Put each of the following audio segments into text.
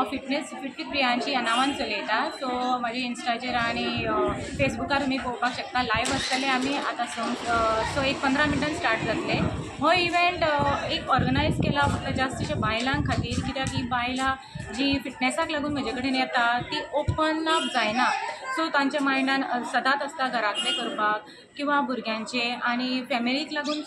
हांव fitness fit with Priyanshi ह्या नांवान चलयता. सो म्हाजे इन्स्टाचेर आनी फेसबुकार तुमी पळोवपाक शकता. लायव्ह आसतले आमी आतां सो एक 15 मिनटान स्टार्ट जातले. हो इव्हेंट एक ऑर्गनायज केला फक्त जास्तशे बायलां खातीर, कित्याक ही बायलां जी फिटनेसाक लागून म्हजे कडेन येता ती ओपन अप जायना. सो तांच्या मायंडान सदांच आसता घरांतलें करपाक किंवा भुरग्यांचे आनी फॅमिलीक लागून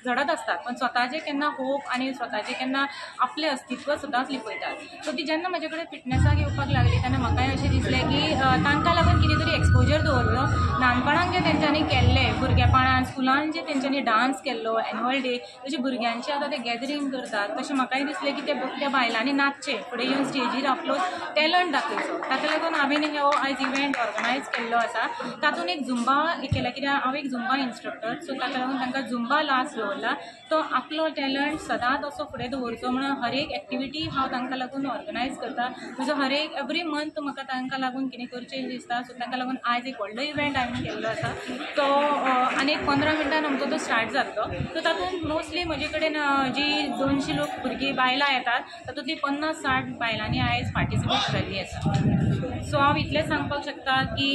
झडत आसतात, पण स्वताचे केन्ना होप आनी स्वताचे केन्ना आपलें अस्तित्व सदांच लिपयतात. सो ती जेन्ना म्हजे कडेन फिटनेसाक येवपाक लागली तेन्ना म्हाकाय अशें दिसलें की तांकां लागून कितें तरी एक्सपोजर दवरलो. ल्हानपणान जे तेंच्यांनी केल्लें, भुरगेपणान स्कुलान जे तेंच्यांनी डांस केल्लो एन्युअल डे, तशें भुरग्यांचें आतां ते गॅदरींग करतात. तशें म्हाकाय दिसलें की त्या बायलांनी नाचचें, फुडें येवन स्टेजीर आपलो टॅलंट दाखयचो. ताका लागून हांवें हो आयज इव्हेंट ऑर्गनायज केल्लो आसा. तातूंत एक झुंबा केला, कित्याक हांव एक झुंबा इन्स्ट्रक्टर. सो ताका लागून तांकां झुंबा लास्ट दवरला. तो आपलो टॅलंट सदांच असो फुडें दवरचो म्हणून हर एक एक्टिविटी हांव तांकां लागून ऑर्गनायज करता. म्हजो हर एक एवरी मंथ म्हाका तांकां लागून कितें करचें दिसता. सो तांकां लागून आयज एक व्हडलो इव्हेंट हांवें केल्लो आसा. तो आनी एक 15 मिनटान आमचो तो स्टार्ट जातलो. सो तातूंत मोस्टली म्हजे कडेन जी 200 लोक भुरगीं बायलां येतात तातूंतली 50-60 बायलांनी आयज पार्टिसिपेट जाल्ली आसा. सो हांव इतलें सांगपाक शकता की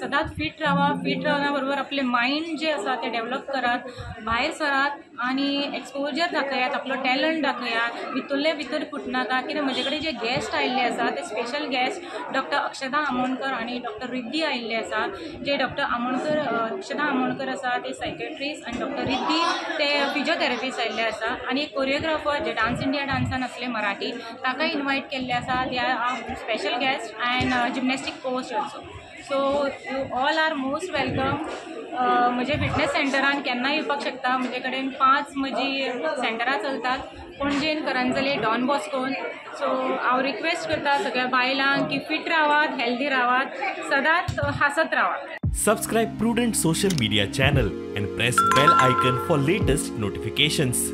सदांच फिट रावा, फिट रावल्या बरोबर आपलें मायंड जें आसा तें डेवलप करात, भायर सरात आनी एक्सपोजर दाखयात, आपलो टॅलंट दाखयात, भितरले भितर फुटनाका. कित्याक म्हजे कडेन जे गेस्ट आयिल्ले आसा ते special guest doctor Akshata Amonkar आनी डॉक्टर रिद्धी आयिल्ले आसा. जे डॉक्टर आमोणकर, अक्षदा आमोणकर आसा ते सायकेट्रिस्ट आनी डॉक्टर रिद्धी ते फिजियोथेरपिस्ट आयिल्ले आसा. आनी एक कोरियोग्राफर जे डान्स इंडिया डान्सान आसले मराठी, ताका इनवायट केल्ले आसा. They are special guest and gymnastic coach also. So you all are most welcome. म्हजे फिटनेस सेंटरान केन्नाय येवपाक शकता. म्हजे कडेन 5 म्हजी सेंटरां चलतात, पणजेन, करंजले, डॉन बॉस्कोन. सो हांव रिक्वेस्ट करता सगळ्या बायलांक की फिट रावात, हेल्दी रावात, सदांच हांसत रावात. Subscribe Prudent social media channel and press bell icon for latest notifications.